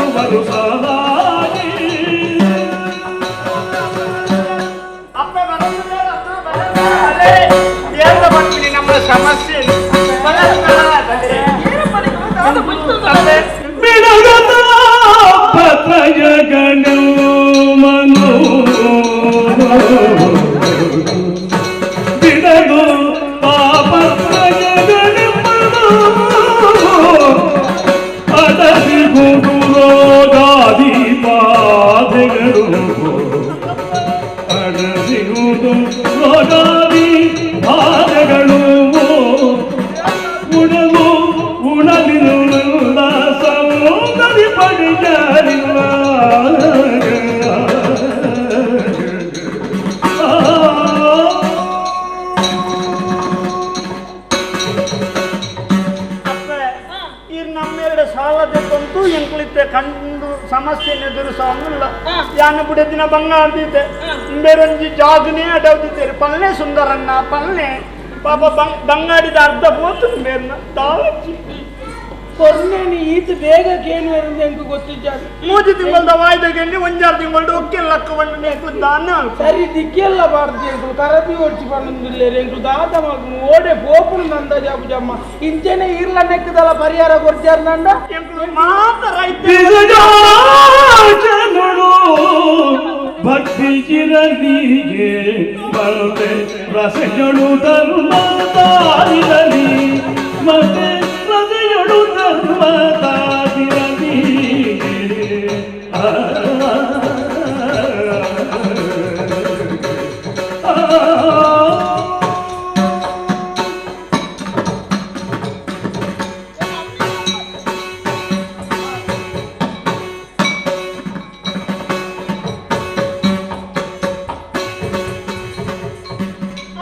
ಕೊಡುವರು ಸಾಲಾಗಿ. ನಮ್ಮ ಸಮಸ್ಯೆ ಮನು ಬಿಡಗು ಪಾಪತ್ರಯಗಣಮನು ಅಡಸಿಗುಡು ರೋಗಾದಿ ಬಾಧೆಗಳು ಅಡಸಿಗುಡು ರೋಗಾದಿ ಬಾಧೆಗಳು ಉಣಲು ಉಣಲಿಲ್ಲ ಸೌಂದರಿ ಪಡೆಯಲಿಲ್ಲ. ನಮ್ಮೆರಡು ಸಾಲದಕ್ಕಂತೂ ಎಂಕುಳಿತೆ ಕಂಡು ಸಮಸ್ಯೆ ಎದುರಿಸೋಂಗಿಲ್ಲ. ಯಾನ ಬಿಡದಿನ ಬಂಗಾರ್ದಿದ್ದೆ ಬೇರೊಂಜಿ ಜಾಗನೇ ಅಡವ್ದಿದ್ದೇನೆ ಪಲ್ಲೆ ಸುಂದರಣ್ಣ ಪಲ್ಲೆ ಪಾಪ ಬಂಗಾಡಿದ ಅರ್ಧ ಪೋತು ಬೇರ್ನ ತಾವಚ್ಚಿ ಕೊರ್ನೇನಿ ಈತ ಬೇಗ ಕೇನು ಎಂಕು ಗೊತ್ತಿದ್ದಾರೆ. ಮೂಜಿ ತಿಂಗಳದ ವಾಯ್ದೆಗೆ ಒಂಜಾರು ತಿಂಗಳದ ಒಕ್ಕೆ ಲಕ್ಕ ಬಂದು ದಾನ ಸರಿ ದಿಕ್ಕೆಲ್ಲ ಬಾರ್ದು ಎಂಕುಲು ಕರಬಿ ಓಡಿಸಿ ಬಂದಿಲ್ಲ ಎಂಕುಲು ದಾದ ಮಗನು ಓಡೆ ಪೋಪುನು ನಂದ ಜಾಬು ಜಮ್ಮ ಇಂಚೆನೆ ಇರ್ಲ ನೆಕ್ಕದಲ್ಲ ಪರಿಹಾರ ಕೊರ್ಚಾರ ನಂಡ ಎಂಕುಲು ಮಾತ ರೈತ ಭಕ್ತಿ ಚಿರಲಿಗೆ ಬರುತ್ತೆ ರಸಗಳು ಧರ್ಮದಾರಿರಲಿ ಮತ್ತೆ ರಸೆಗಳು ಧರ್ಮದಾರಿರಲಿ.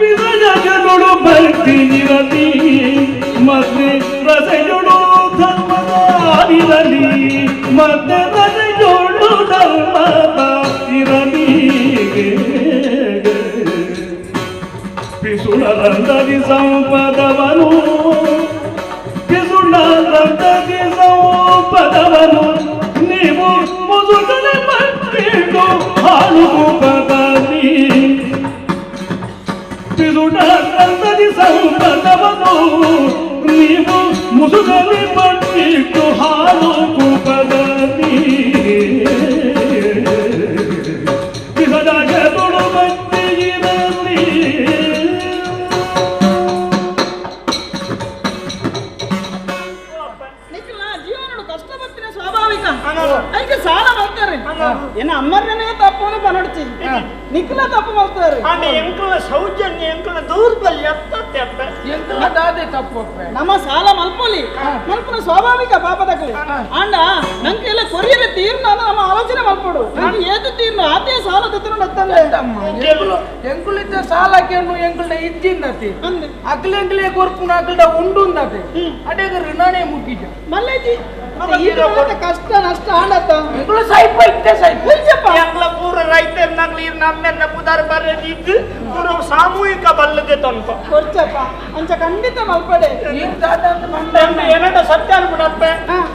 ವಿರಜಗಳು ಭಕ್ತಿ ಇರಲಿ ಮತ್ತೆ ರಸೆಗಳು ಧರ್ಮದಾರಿರಲಿ ಮತ್ತೆ ರಸೆಗಳು ಧರ್ಮದಾರಿರಲಿ. ಪಿಸುಳರಂದದಿ ಸಂಪದವನು ಪಿಸುಳರಂದದಿ ಸಂಪದವನು ನೀವು ಮುಸುಗನೆ ಮಟ್ಟಿಡು ಹಾಳು ಪದವಿ. ಪಿಸುಳರಂದದಿ ಸಂಪದವನು ನೀವು ಮುಸುಗಲಿ ಪಟ್ಟಿಟ್ಟು ಹಾಳು ಪದವಿ. ಬಿಸದಾಗದೊಳು ಭಕ್ತಿಯಿರಲಿ. ಜೀವನ ಕಷ್ಟ ಬರ್ತೀನಿ ಸ್ವಾಭಾವಿಕ ಅದಕ್ಕೆ ಸಾಲ ಬರ್ತಾರೆ. ಏನ ಅಮ್ಮರನೇ ತಪ್ಪು ಪನಡ್ಚಿ ನಿಖಲ ತಪ್ಪು ಮಾಡ್ತಾರೆ. ಎಂಕುಲ ಸೌಜನ್ಯ ಎಂಕುಲ ದೌರ್ಬಲ್ಯ ಅಪ್ಪ ಎಂಕುಲ ದಾದೆ ತಪ್ಪು ನಮ್ಮ ಸಾಲ ಮಲ್ಪೊಲಿ ಮಲ್ಪನ ಸ್ವಾಭಾವಿಕ ಪಾಪದಕಲಿ ಆಂಡ ನಂಗೆ ಎಲ್ಲ ಕೊರಿಯರೆ ತೀರ್ನ ನಮ್ಮ ಆಲೋಚನೆ ಮಲ್ಪಡು ನಾನು ಏತು ತೀರ್ನ ಆತೇ ಸಾಲ ತೆತ್ತರು ನತ್ತಂದೆ. ಎಂಕುಲಿದ್ದ ಸಾಲಕ್ಕೆ ಎಂಕುಲ್ಡ ಇಜ್ಜಿಂದತಿ ಅಕ್ಲೆ ಎಂಕುಲೇ ಕೊರ್ಪುನ ಅಕ್ಲ್ಡ ಉಂಡುಂದತಿ ಅಡೇಗ ಋಣನೇ ಮುಗಿಜ ಮಲ್ಲೇಜಿ ಕಷ್ಟ ನಷ್ಟ ಆಂಡತ್ತ ಎಂಕುಲ ಸೈಪ ಇತ್ತೆ ಸೈಪ ಎಂಕುಲ ಪೂರ ರೈತರು ನಗ್ಲಿ ನಮ್ಮೆನ್ನ ಪುದಾರ್ ಬರೆದಿದ್ದು ಪೂರ ಸಾಮೂಹಿಕ ಬಲ್ಲದೆ ತಂತ ಕೊರ್ಚಪ್ಪ ಅಂಚ ಖಂಡಿತ ಮಲ್ಪಡೆ ಏನಡ ಸತ್ಯ ಅನ್ಬಿಡಪ್ಪ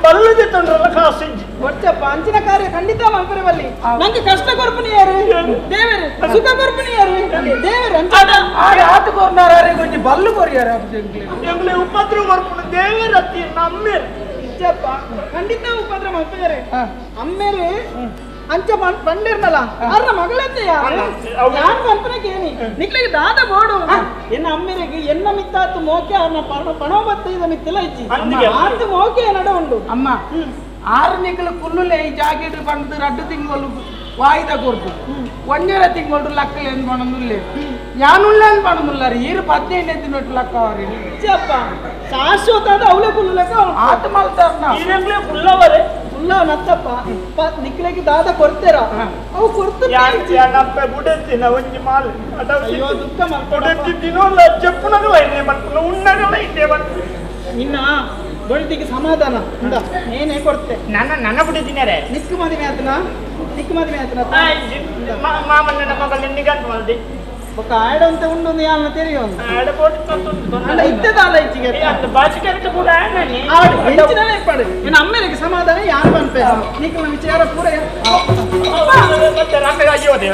ಬಲ್ಲದೆ ತಂದ್ರಲ್ಲ ಕಾಸಿಂಜಿ ಕೊರ್ಚಪ್ಪ ಅಂಚಿನ ಕಾರ್ಯ ಖಂಡಿತ ಮಲ್ಪರೆ ಬಲ್ಲಿ ನಂಗೆ ಕಷ್ಟ ಕೊರ್ಪುನಿ ಯಾರು ದೇವರು ಸುಖ ಕೊರ್ಪುನಿ ಯಾರು ದೇವರು ಅಂಚ ಆತ ಕೊರ್ನಾರೆ ಕೊಂಚ ಬಲ್ಲು ಕೊರಿಯಾರ ಎಂಕುಲೆ ಉಪದ್ರ ಕೊರ್ಪುನ ದೇವರತ್ತಿ ನಮ್ಮೆ ಇಜ್ಜಪ್ಪ ಖಂಡಿತ ಉಪದ್ರ ಮಲ್ಪರೆ ಅಮ್ಮೇಲೆ ಅಂಚ ಬಂಡಿರ್ನಲ್ಲ ಅರ್ನ ಮಗಳತ್ತೆ ಯಾರು ಕಲ್ಪನೆ ಕೇನಿ ನಿಕ್ಲಿಗೆ ದಾದ ಬೋಡು ಎನ್ನ ಅಮ್ಮೆರೆಗೆ ಎನ್ನ ಮಿತ್ತಾತು ಮೋಕೆ ಅರ್ನ ಪಣ ಬತ್ತೈದ ಮಿತ್ತಿಲ್ಲ ಇಜ್ಜಿ ಆತು ಮೋಕೆ ನಡ ಉಂಡು. ಅಮ್ಮ ಆರು ನಿಕ್ಲು ಕುಲ್ಲುಲೆ ಈ ಜಾಕೆಟ್ ಬಂದು ರಡ್ಡು ತಿಂಗಳು ವಾಯ್ದ ಕೊರ್ಪು ಒಂಜರ ತಿಂಗಳು ಲಕ್ಕలు ಏನು ಪಣಂದುಲ್ಲೆ ಯಾನುಲ್ಲ ಏನು ಪಣಂದುಲ್ಲಾರ ಈರು ಪದಿನೈದು ತಿನ್ನೊಟ್ಟು ಲಕ್ಕ ಅವರಿ ಇಜ್ಜಪ್ಪ ಶಾಶ್ವತ ಅವಳೆ ಕುಲ್ಲು ಲೆಕ್ಕ ಆತ ಮಲ್ತಾರ್ನ ಈರೆಂಗ್ಲೇ ಕುಲ್ಲವರೇ ಕುಲ್ಲ ನತ್ತಪ್ಪ ನಿಕ್ಲೆಗೆ ದಾದ ಕೊಡ್ತೇರ ಅವು ಕೊಡ್ತು ಬುಡತ್ತಿನ ಒಂಜಿ ಮಾಲ್ ಅಯ್ಯೋ ದುಃಖ ಬುಡತ್ತಿ ತಿನ್ನೋಲ್ಲ ಚೆಪ್ಪುನಗಲ ಇನ್ನೇ ಮಲ್ಪುನ ಉಣ್ಣಗಲ ಇನ್ನೇ ಮಲ್ಪು ನಿನ್ನ ಬೊಳ್ತಿಗೆ ಸಮಾಧಾನ ಇಂದ ನೇನೇ ಕೊಡ್ತೆ ನನ್ನ ನನ್ನ ಬಿಟ್ಟಿದ್ದೀನಾರೆ ನಿಕ್ಕು ಮದುವೆ ಆತನ ನಿಕ್ಕು ಮದುವೆ ಆತನ ಮಾಮಣ್ಣ ಮಗಳ ನಿಗಂಟು ಮಲ್ದಿ ಬೊಕ್ಕ ಆಯಡಂತ ಉಂಡು ಯಾನ ತೆರಿಯೊಂದು ಆಡ ಬೋಟಿ ತಂತು ಅಂಡ ಇತ್ತೆದಾಲ ಇಚ್ಚಿಗೆ ಅಂತ ಬಾಚಿಕೆರೆಟ್ ಕೂಡ ಆಣನಿ ಆಡು ಎಂಚಿನಲೇ ಇಪ್ಪಡು ಇನ್ನು ಅಮ್ಮೆರಿಗೆ ಸಮಾಧಾನ ಯಾರು ಪನ್ಪೆ ನಿಕಲ್ನ ವಿಚಾರ ಪೂರ ಮತ್ತೆ ರಂಗರಾಗಿ ಹೋದೆ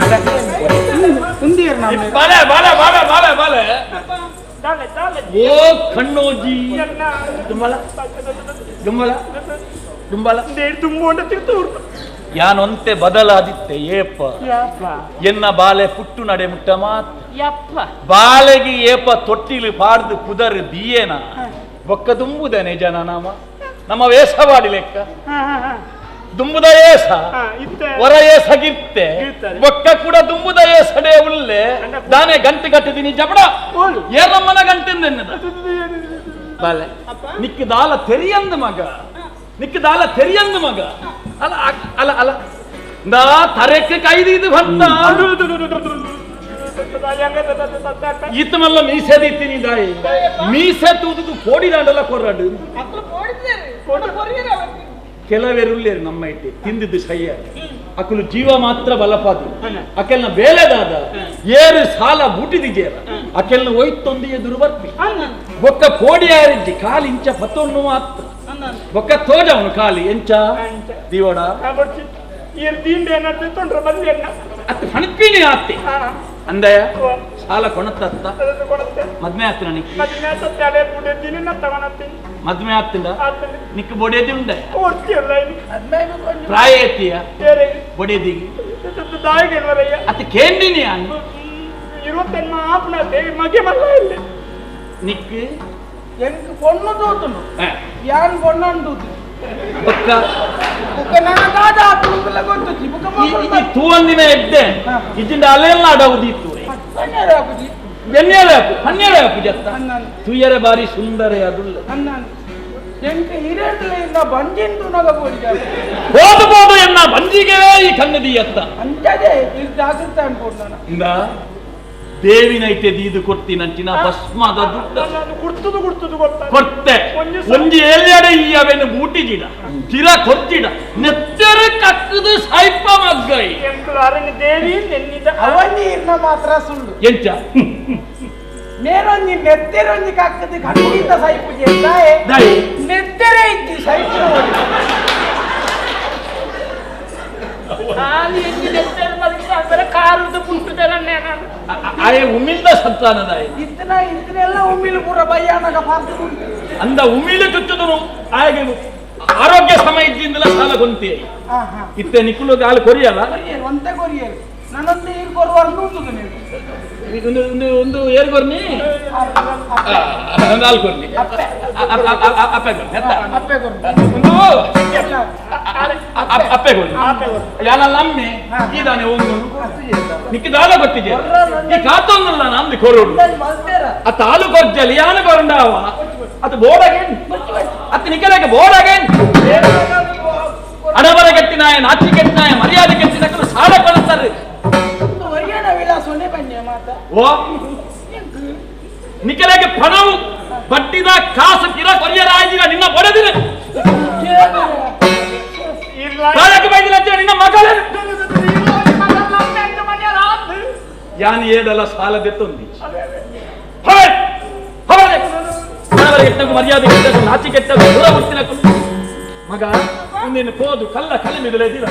ಉಂದಿಯರ್ ನಮ್ಮ ಬಾಲೆ ಬಾಲೆ ಬಾಲೆ ಬಾಲೆ ಬಾಲೆ ದಾಲೆ ದಾಲೆ ಓ ಕಣ್ಣೋಜಿ ದುಂಬಲ ದುಂಬಲ ದುಂಬಲ ತುಂಬೋಂಡ ತಿರ್ತು ಯಾನೊಂತೆ ಬದಲಾದಿತ್ತೆ ಏಪ ಯಪ್ಪ ಎನ್ನ ಬಾಲೆ ಪುಟ್ಟು ನಡೆ ಮುಟ್ಟ ಮಾತ್ ಯಪ್ಪ ಬಾಲೆಗೆ ಏಪ ತೊಟ್ಟಿಲು ಪಾಡ್ದು ಪುದರ್ ದಿಯೇನ ಬೊಕ್ಕ ದುಂಬುದನೆ ಜನ ನಾಮ ನಮ್ಮ ವೇಷವಾಡಿ ಲೆಕ್ಕ ದುಂಬುದ ಏಸ ಹೊರ ಏಸ ಗಿರ್ತೆ ಬೊಕ್ಕ ಕೂಡ ದುಂಬುದ ಏಸಡೆ ಉಲ್ಲೆ ದಾನೆ ಗಂಟೆ ಕಟ್ಟಿದೀನಿ ಜಬಡ ಏರಮ್ಮನ ಗಂಟಿಂದೆನ್ನದ ಬಾಲೆ ನಿಕ್ಕ ದಾಲ ತೆರಿಯಂದು ಮಗ ನಿಕ್ಕ ದಾಲ ತೆರಿಯಂದು ಮಗ ಅಲ್ಲ ಅಲ್ಲ ಅಲ್ಲ ನಾ ತರೆಕ್ಕೆ ಕೈದಿದ್ದು ಭತ್ತ ಈತಮಲ್ಲ ಮೀಸೆ ದೀತೀನಿ ದಾಯಿ ಮೀಸೆ ತೂದುದು ಕೋಡಿದಾಂಡಲ ಕೊರ್ರಡು ಕೆಲವೆರುಲ್ಲೇರು ನಮ್ಮ ಇಟ್ಟೆ ತಿಂದಿದ್ದು ಸಯ್ಯ ಅಕಲು ಜೀವ ಮಾತ್ರ ಬಲಪಾದು ಅಕೆಲ್ನ ಬೇಲೆದಾದ ಏರು ಸಾಲ ಬೂಟಿದಿಜೇರ ಅಕೆಲ್ನ ಒಯ್ತೊಂದು ಎದುರು ಬರ್ಪಿ ಬೊಕ್ಕ ಕೋಡಿ ಆರಿಜ್ಜಿ ಕಾಲು ಇಂಚ ಪತ್ತೊಣ್ಣು ಮಾತ್ರ ಬೊಕ್ಕ ತೋಜವನು ಕಾಲಿ ಎಂಚ ದಿವಡ ಅತ್ತ ಹಣಪಿಣಿ ಆತ್ತೆ ಅಂದಯ ಸಾಲ ಕೊಣತ್ತ ಮದ್ಮೆ ಆತ್ ನನಗೆ ಮದ್ಮೆ ಆತ್ತಿಂದ ನಿಕ್ಕ ಬೊಡೆದಿ ಉಂಡ ಪ್ರಾಯ ಎತ್ತಿಯ ಬೊಡೆದಿಗೆ ಅತ್ತ ಕೇಂದಿನಿ ನಿಕ್ ಎಂಕ್ ಪೊಣ್ಣು ತೂತುಂಡು ಯಾನ್ ಪೊಣ್ಣನ್ ತೂತು ಬೊಕ್ಕ ಬೊಕ್ಕ ನನ್ನ ದಾದ ಆಪುಂಡುಲ ಗೊತ್ತುಜಿ ಬೊಕ್ಕ ಈ ತೂವಂದಿನ ಎಡ್ಡೆ ಇಜ್ಜಿಂದ ಅಲೆಲ್ಲ ಅಡವುದಿತ್ತು ಪನ್ನೆರೆ ಆಪುಜಿ ಬೆನ್ನೆರೆ ಆಪು ಪನ್ನೆರೆ ಆಪು ಜತ್ತ ತುಯ್ಯರೆ ಬಾರಿ ಸುಂದರ ಅದುಲ್ಲ ಎಂಕ್ ಹಿರೇಟ್ಲೆಯಿಂದ ಬಂಜಿನ್ ತುನಗ ಪೋಡಿಜ ಹೋದು ಬೋದು ಎನ್ನ ಬಂಜಿಗೆ ಈ ಕನ್ನದಿ ಅತ್ತ ಅಂಚದೆ ಇದು ಜಾಗೃತ ಅನ್ಕೊಂಡು ಇಂದ ದೇವಿನೈತೆ ದೀದು ಕೊಡ್ತೀನಂಚಿನ ಭಸ್ಮದ ದುಡ್ಡ ಕುಡ್ತುದು ಕುಡ್ತುದು ಗೊತ್ತ ಕೊರ್ತೆ ಒಂಜಿ ಏಲ್ಯಾಡೆ ಈ ಅವೆನು ಬೂಟಿಜಿಡ ಚಿರ ಕೊರ್ತಿಡ ನೆತ್ತೆರ ಕಕ್ಕದು ಸಾಯ್ಪ ಮಗ್ಗೈ ದೇವಿ ನೆನ್ನಿದ ಅವನಿ ಇರ್ನ ಮಾತ್ರ ಸುಳ್ಳು ಎಂಚ ಮೇರೊಂಜಿ ನೆತ್ತೆರೊಂಜಿ ಕಕ್ಕದು ಖಂಡಿತ ಸಾಯ್ಪುಜಿ ದಾಯೆ ನೆತ್ತೆರೆ ಇದ್ದಿ ಸಾಯ್ಪು ಉಮಿಲ್ದ ಸಂತಾನದಾಯ ಇತ್ತನ ಇತ್ತನೆಲ್ಲ ಉಮಿಲ್ ಪೂರ ಬಯ್ಯಾನಗ ಪಾರ್ತು ಅಂದ ಉಮಿಲು ಚುಚ್ಚುದನು ಆಯಗೆ ಆರೋಗ್ಯ ಸಮಯ ಇದ್ದಿಂದಲ ಸಾಲ ಗೊಂತಿ ಇತ್ತೆ ನಿಕ್ಕುಲು ಗಾಲು ಕೊರಿಯಲ್ಲ ಒಂತೆ ಕೊರಿಯರು ನನ್ನೊಂದು ಏರು ಕೊರುವ ಉಂಟು ನೀವು ಒಂದು ಒಂದು ಒಂದು ಏರು ಕೊರ್ನಿ ನಾಲ್ಕು ಕೊರ್ನಿ ಅಪ್ಪೆ ಕೊರ್ನಿ ಅಪ್ಪೆ ಕೊರ್ನಿ ಒಂದು ಅಪ್ಪೆ ಕೊರ್ನಿ ಯಾನಲ್ಲ ಅಮ್ಮೆ ಈದಾನೆ ಒಂದು ನಿಕ್ಕಿ ದಾದ ಗೊತ್ತಿದೆ ಈ ಕಾತೊಂದಲ್ಲ ನಂದು ಕೊರೋಡು ಆ ತಾಲು ಕೊರ್ಜಲಿ ಯಾನ ಕೊರಂಡಾವ ಅದು ಬೋರ್ಡ್ ಅಗೇನ್ ಅತ್ತ ನಿಕ್ಕಲಾಗ ಬೋರ್ಡ್ ಅಗೇನ್ ಅಡಬರ ಕೆಟ್ಟಿನಾಯ ನಾಚಿ ಕೆಟ್ಟಿನಾಯ ಮರ್ಯಾದೆ ಕೆಟ್ಟಿನ ಸಾಲ ಕೊಡ್ತಾರೆ ಓ ನಿಕ್ಕಲಾಗ ಪಣವು ಬಟ್ಟಿದ ಕಾಸು ಕಿರ ಕೊರಿಯರಾಜಿನ ನಿನ್ನ ಬಡದಿನ ನಿನ್ನ ಮಗಳ ಯಾನ್ ಏಡಲ್ಲ ಸಾಲದೆತ್ತೊಂದಿ ಮರ್ಯಾದೆ ಕೆಟ್ಟ ನಾಚಿ ಕೆಟ್ಟ ದೂರ ಹುಟ್ಟಿನ ಮಗ ಮುಂದಿನ ಕೋದು ಕಲ್ಲ ಕಲೆ ಮಿದಲೆದಿಲ್ಲ.